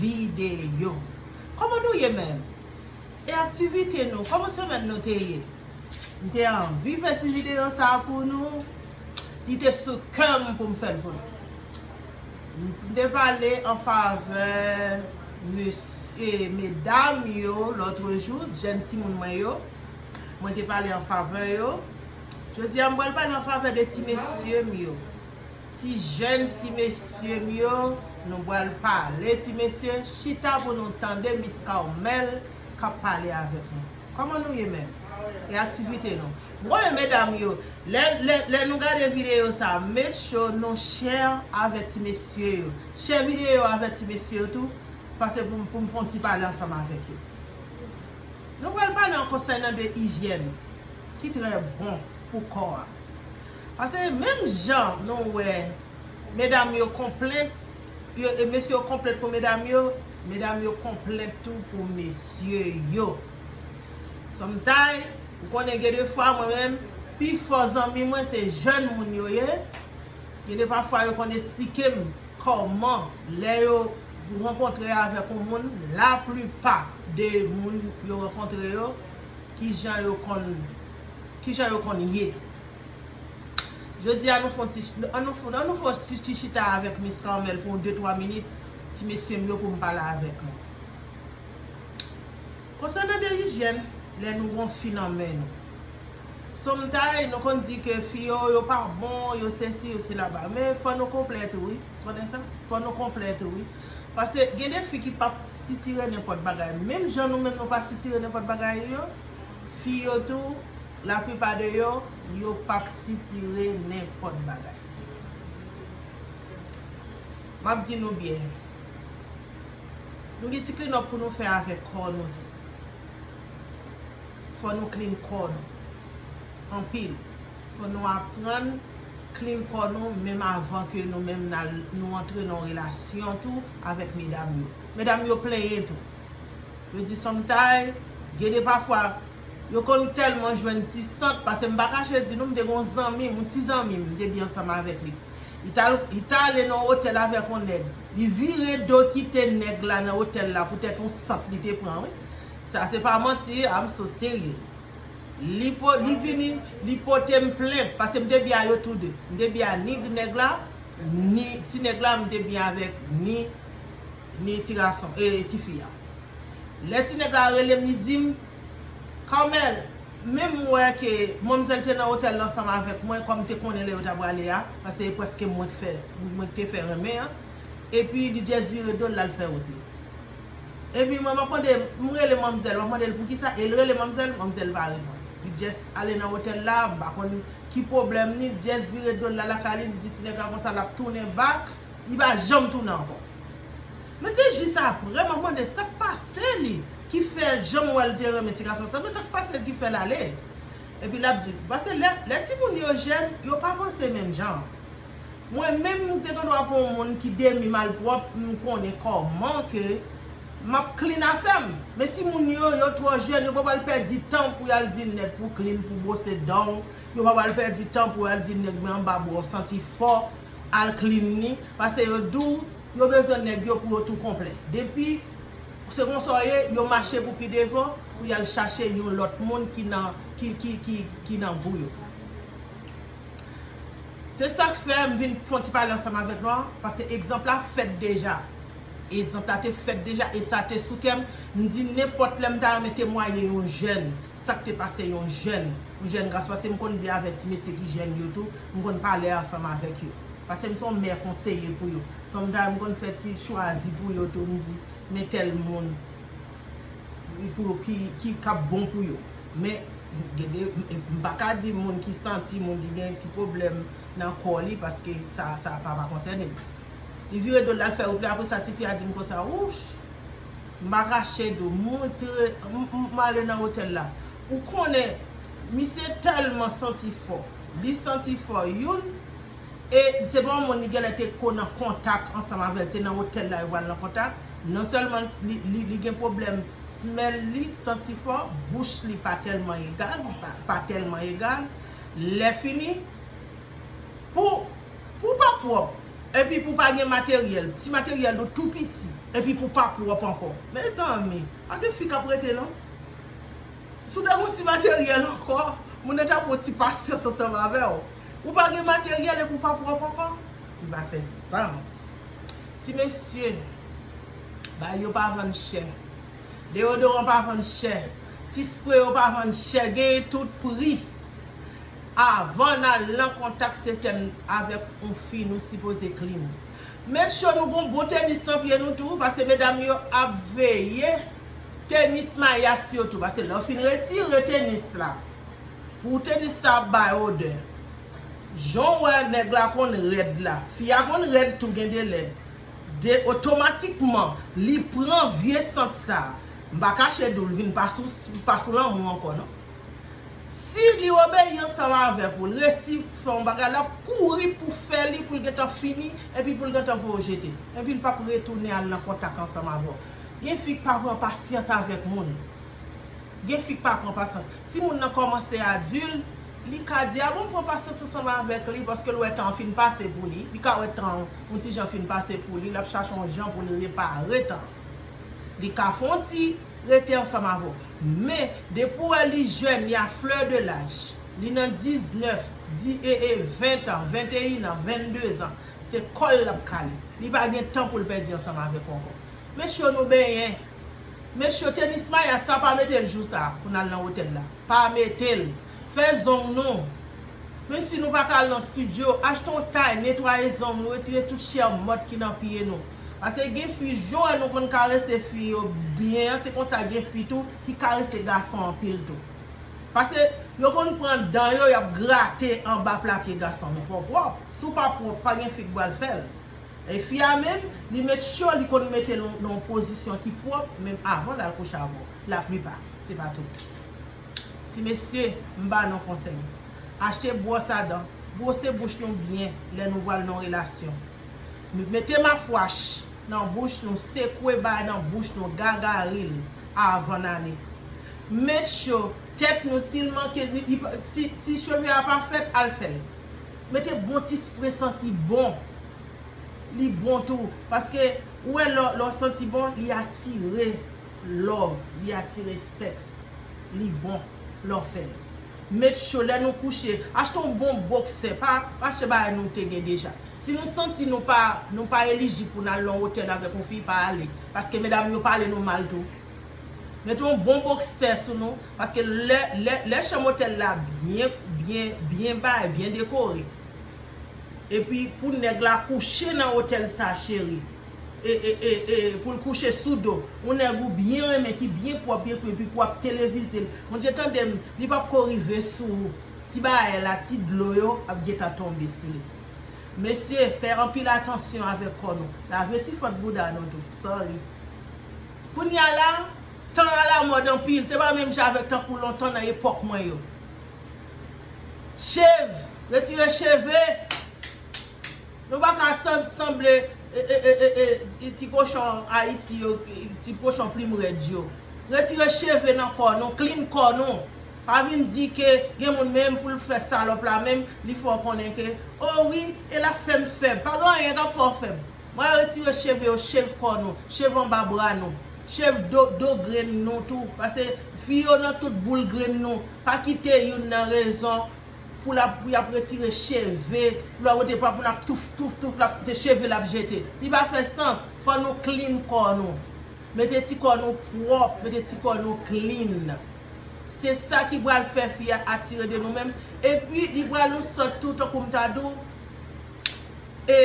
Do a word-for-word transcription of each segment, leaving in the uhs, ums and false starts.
videyo. Kòman nou ye menm? E aktivite nou? Kòman semèn nou te ye? M te anvi fè ti videyo sa a pou nou. Li te sou kè m pou m fè l pou nou. M te pale an favè mesye, medam yo lòtrejou, jèn timoun mwen yo. Mwen te pale an favè yo. Jodi a, m pral pale an favè de ti mesye m yo. Ti jèn ti mesye m yo, nou pral pale ti mesye, chita pou nou tande Miss Carmel k ap pale avèk nou. Kòman nou ye menm? E aktivite nou? M konnen medam yo, lè, lè, lè nou gade videyo sa, make sure nou share avèk ti mesye yo. Share videyo avèk ti mesye yo tou, paske pou, pou m fè yon ti pale ansanm avèk yo. Nou pral pale an konsènan de ijyèn ki trè bon pou kò a. Paske menm jan nou wè medam yo konplent, yo, e mesye yo konplent pou medam yo, medam yo konplent tou pou mesye yo. Sometimes, ou konnen gen de fwa mwen menm, pi fò zanmi mwen se jèn moun yo ye. Gen de pafwa yo konn esplike m kòman lè yo rankontre avèk yon moun, laplipa de moun yo rankontre yo, kijan yo konn, kijan yo konn ye. Jodi a, nou fè yon ti, an nou fè, an nou fè yon ti, ti chita avèk Miss Carmel pou yon de twa minit, ti mesye m yo, pou m pale avèk nou. Konsènan de ijyèn, lè nou gon fi nan men nou. Sometimes, nou konn di ke fi yo, yo pa bon, yo sesi, yo sela ba. Men fò nou konplè tou, wi. Konnen sa? Fò nou konplè tou, wi. Paske gen de fi ki p ap sitire nenpòt bagay. Menm jan nou menm nou pa sitire nenpòt bagay yo, fi yo tou, laplipa de yo, yo p ap sitire nenpòt bagay. M ap di nou byen. Nou gen ti clean up pou nou fè avèk kò nou tou. Fò nou clean kò nou. Anpil. Fò nou aprann clean kò nou menm avan ke nou menm n al, nou antre nan yon relasyon tou avèk medam yo. Medam yo plenyen tou. Yo di sometimes, gen de pafwa, yo konn tèlman jwenn ti sant, paske m pa kache di nou, m te gen yon zanmi m, yon ti zanmi m, m te byen ansanm avèk li. Li t al, li t ale nan otèl avèk yon nèg. Li vire do kite nèg la nan otèl la poutèt yon sant li te pran, wi. Sa se pa manti, I'm so serious. Li po-, li vini, li pote m plent, paske m te byen a yo tou de. M te byen a ni nèg la, ni ti nèg la, m te byen avèk ni, ni ti gason, e, ti fi a. Lè ti nèg la rele m, li di m, Carmel, men m wè ke manmzèl te nan otèl la ansanm avèk mwen, kòm m te konnen lè yo ta prale a, paske e prèske mwen k fè, mwen k te fè renmen an. Epi li just vire do l, l al fè wout li. Epi mwen, m ap mande, m rele manmzèl, m ap mande l poukisa, e l rele manmzèl, manmzèl pa reponn. Li just ale nan otèl la, m pa konn ki pwoblèm ni, li just vire do l la lakay li, li di ti nèg la konsa l ap tounen back, li pa janm tounen ankò. Men se jis apre, m ap mande sa k pase li, ki fè jan m wè l te renmen ti gason sa, men sa k pase l ki fè l ale. Epi l ap di, paske lè, lè timoun yo jèn, yo pa panse menm jan. Mwen menm, m te gen dwa pran yon moun ki demi malpwòp, m konnen kòman ke m ap clean afè m. Men timoun yo, yo twò jèn, yo pa pral pèdi tan pou y al di nèg pou clean, pou bwose dan w. Yo pa pral pèdi tan pou y al di nèg men anba bra w santi fò, al clean li. Paske yo di w, yo bezwen nèg yo pou yo tou konplè. Depi se konsa w ye, yo mache pou pi devan, pou y al chache yon lòt moun ki nan, ki, ki, ki, ki nan gou yo. Se sa k fè m vin fè yon ti pale ansanm avèk nou an, paske egzanp la fèt deja. Egzanp la te fèt deja, e sa te sou kè m. M di nenpòt lè m ta renmen temwaye yon jèn, sa k te pase yon jèn, yon jèn gason, paske m konn byen avèk ti mesye ki jèn yo tou, m konn pale ansanm avèk yo. Paske m se yon mè konseye pou yo. Sometimes m konn fè ti chwazi pou yo tou, m di, men tèl moun pou yo ki, ki k ap bon pou yo. Men, gen de, m, m pa ka di moun ki santi, moun ki gen ti pwoblèm nan kò li, paske sa, sa pa, pa konsène m. Li vire do l, l al fè wout li, apre sa, tifi a di m konsa, wouch, m pa kache di w, m montre, m, m, m ale nan otèl la. Ou konnen, misye tèlman santi fò. Li santi fò, youn, e se pa yon moun li genlè te ko nan kontak ansanm avè l, se nan otèl la yo pral nan kontak. Non sèlman li, li, li gen pwoblèm smell li, santi fò, bouch li pa tèlman egal, pa, pa tèlman egal. Lè fini, pou, pou pa pwòp, Epi pou pa gen materyèl, ti materyèl nou tou piti, epi pou pa pwòp ankò. Mezanmi, pa gen fi k ap rete non. Si w ta gen yon ti materyèl ankò, moun nan ta pran ti pasyans ansanm avè w. Ou pa gen materyèl epi w pa pwòp ankò. Li pa fè sans. Ti mesye, bagay yo pa vann chè. Deyodoran pa vann chè. Ti spre yo pa vann chè. Genyen tout pri. Avan n al nan kontak seksyèl avèk yon fi, nou sipoze clean. Make sure nou gon bon tenis nan pye nou tou, paske medam yo ap veye tenis mayas yo tou. Paske lè w fin retire tenis la, pou tenis sa ap bay odè. Jan w wè nèg la konn rèd la, fi a konn rèd tou gen de lè. De, otomatikman, li pran vye sant sa. M pa kache di w, l vin pa sou, pa sou lanmou ankò, non. Si li obeyi ansanm avèk ou, l resi fè yon bagay, l ap kouri pou fè li, pou l gentan fini, epi pou l gentan voye w jete. Epi l p ap retounen al nan kontak ansanm avè w. Gen fi k pa pran pasyans avèk moun. Gen fi k pa pran pasyans. Si moun nan kòmanse adil, li ka di, a bon, m pran pasyans ansanm avèk li, paske l wè tan an fin pase pou li. Li ka wè tan an yon ti jan fin pase pou li, l ap chache yon jan pou l repare tan an. Li ka fè yon ti rete ansanm avè w. Men, depi w wè li jèn, li a fleur de l'âge, li nan diznèf, di, e, e, ven an, venteyen an, vennde zan, se kò l l ap kale. Li pa gen tan pou l pèdi ansanm avèk ou ankò. Mesye, nou benyen. Mesye, tenis mayas sa, pa mete l jou sa pou n al nan otèl la. Pa mete l. Fè zong nou. Menm si nou pa ka al nan estidyo, achte yon tay, netwaye zong nou, retire tout chè mòd ki nan pye nou. Paske gen fi, jan nou konn karese fi yo byen an, se konsa gen fi tou ki karese gason anpil tou. Paske yo konn pran dan yo, y ap grate anba plapye gason, men fò w pwòp. Si w pa pwòp, pa gen fi k pral fè l. E fi a menm, li make sure li konn mete l nan yon pozisyon ki pwòp, menm avan l al kouche avè w. Laplipa, se pa tout. Ti mesye, m ba nou konsèy. Achte bwòs a dan, bwose bouch nou byen lè nou pral nan yon relasyon. Mete mafwach nan bouch nou, sekwe bay nan bouch nou, gagaril avan n ale. Make sure tèt nou, si l manke, li, li, si, si cheve a pa fèt, al fè l. Mete bon ti spre santi bon. Li bon tou. Paske, ou wè, lè, lè w santi bon, li atire love, li atire sèks. Li bon lè w fè l. Make sure, lè nou kouche, achte yon bon boksè, pa, pa achte bagay nou te gen deja. Si nou santi nou pa, nou pa elijib pou n al nan otèl avèk yon fi, pa ale. Paske medam yo pale nou mal tou. Mete yon bon boksè sou nou, paske lè, lè, lè chanm otèl la byen, byen, byen bay, byen dekore. Epi pou nèg la kouche nan otèl sa, cheri. E, e, e, e, pou l kouche sou do. Yon nèg ou byen renmen, ki byen pwòp, byen pwòp, epi pou ap televize l. Bondye tande m, li p ap ko rive sou ou. Ti bagay la, ti dlo yo ap gentan tonbe sou li. Mesye, fè anpil atansyon avèk kò nou. Lave ti fant bouda nou tou. Sorry. Kounye a la, tan a la mòd anpil. Se pa menm jan avèk tankou lontan nan epòk mwen yo. Shave, retire cheve. Nou pa ka san-, sanble, e, e, e, e, e, ti kochon Ayiti yo, ti kochon plim rèd yo. Retire cheve nan kò nou, clean kò nou. Pa vin di ke gen moun menm pou l fè salòp la menm, li fè w konnen ke, o wi, e l ap fè m fèb. Pa gen anyen k ap fè w fèb. Mwen retire cheve yo, shave kò nou, shave anba bra nou, shave do, do grenn nou tou. Paske fi yo nan tout boul grenn nou. Pa kite youn nan rezon pou l ap, pou y ap retire cheve, pou l ap rete, pou l ap touf, touf, touf, l ap, se cheve l ap jete. Li pa fè sans. Fò nou clean kò nou. Mete ti kò nou pwòp, mete ti kò nou clean. Se sa ki pral fè fi a atire de nou menm. Epi, li pral yon sòt tou, tankou m ta di w, e,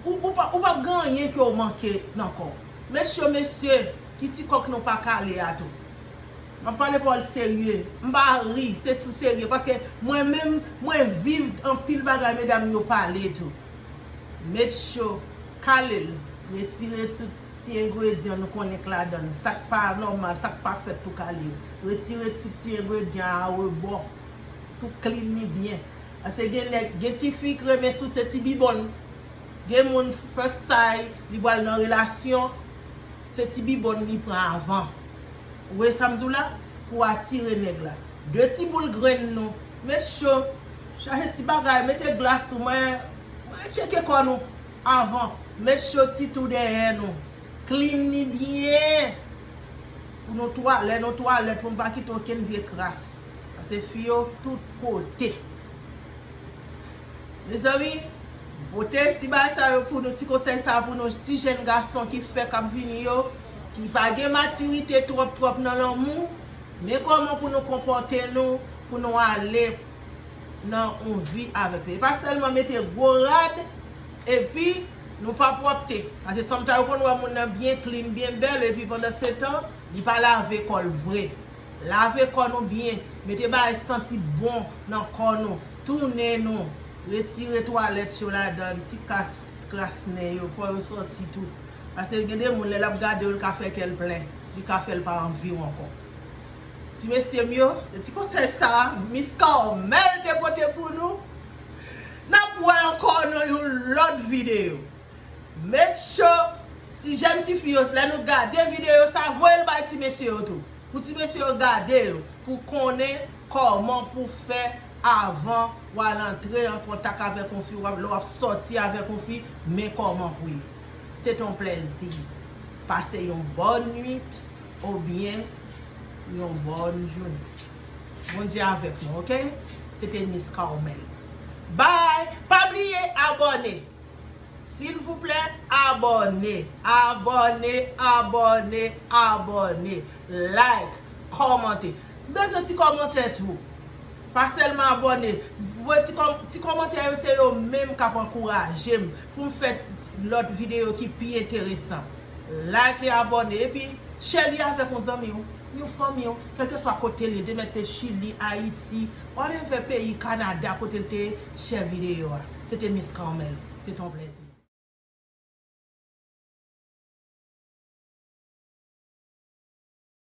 ou, ou pa, ou p ap gen anyen ke w manke nan kò w. Mesye, mesye, ki ti kòk nou pa kale a tou. M ap pale pawòl serye. M pa ri, se sou serye. Paske mwen menm, mwen viv anpil bagay medam yo pale tou. Make sure, kale l. Retire tout ti engredyan nou konnen k ladan l. Sa k pa nòmal, sa k pa fèt pou kale yo. Retire tout ti engredyan a rebò. Tou clean li byen. Paske gen nèg, gen ti fi k renmen souse ti bibòn. Gen moun first time, li pral nan relasyon, se ti bibòn li pran avan. Ou wè sa m di w la? Pou atire nèg la. De ti boul grenn nou. Make sure, chache ti bagay, mete glas tou, mwen, mwen tcheke kò nou. Avan, met cho ti tou dèyè nou. Clean ni byen. Pou nou twalèt, nou twalèt, pou nou pa kite okenn vye kras. Paske fi yo tout kote. Mezanmi, pote ti bagay sa yo pou nou, ti konsèy sa pou nou, ti jèn gason ki fèk ap vini yo, ki pa gen matirite twòp twòp nan lanmou, men kòman pou nou konpòte nou, pou nou ale nan yon vi avèk li. E pa sèlman mete gwo rad, epi nou pa pwòpte. Paske sometimes ou konn wè moun nan byen clean, byen bèl, epi pandan se tan, li pa lave kò l vre. Lave kò nou byen, mete bagay santi bon nan kò nou, tou nen nou, retire twalèt yo ladan, ti kas, kras nen yo, fò yo sòti tou. Paske gen de moun, lè l ap gade w, li ka fè kè l plen, li ka fè l pa anvi w ankò. Ti mesye m yo, se ti konsèy sa a, Miss Carmel te pote pou nou. N ap wè ankò nan yon lòt videyo. Make sure, ti jèn ti fi yo, lè nou gade videyo sa, voye l bay ti mesye yo tou. Pou ti mesye yo gade yo, pou konnen kòman pou fè avan w al antre an kontak avèk yon fi, w ap, lè w ap sòti avèk yon fi, men kòman pou ye. Se te yon plèzi. Pase yon bòn nwit oubyen yon bòn jounen. Bondye avèk nou, oke? Se te Miss Carmel. Bye! Pa bliye abòne. Silvouplè, abòne. Abòne, abòne, abòne. Like, kòmante. M bezwen ti kòmantè tou. Pa sèlman abòne. Voye ti kòm-, ti kòmantè yo, se yo menm k ap ankouraje m pou m fè ti, ti, lòt videyo ki pi enteresan. Like e abòne. Epi, share li avèk yon zanmi w, yon fanmi w, kèlkeswa kote l ye, te mèt te Chili, Ayiti, whatever peyi, Kanada, kote l te ye, share videyo a. Se te Miss Carmel. Se te yon plèzi.